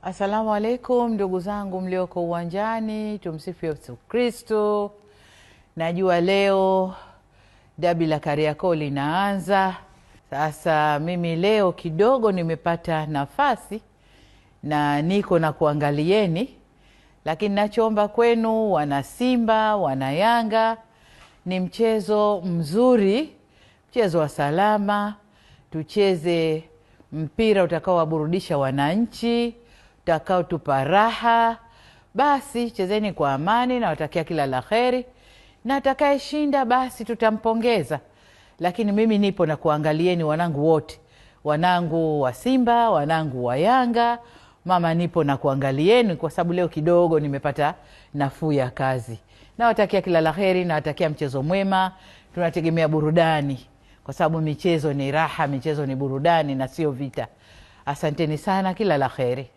Asalamu alaikum ndugu zangu mlioko uwanjani, tumsifu Yesu Kristo. Najua leo dabi la Kariakoo linaanza. Sasa mimi leo kidogo nimepata nafasi na niko na kuangalieni, lakini nachoomba kwenu wana Simba, wana Yanga, ni mchezo mzuri, mchezo wa salama, tucheze mpira utakaowaburudisha wananchi, utakaotupa raha. Basi chezeni kwa amani, nawatakia kila la kheri, na atakayeshinda basi tutampongeza. Lakini mimi nipo na kuangalieni wanangu wote, wanangu wa Simba, wanangu wa Yanga, mama nipo na kuangalieni kwa sababu leo kidogo nimepata nafuu ya kazi. Nawatakia kila la kheri, nawatakia mchezo mwema. Tunategemea burudani kwa sababu michezo ni raha, michezo ni burudani na sio vita. Asanteni sana, kila la kheri.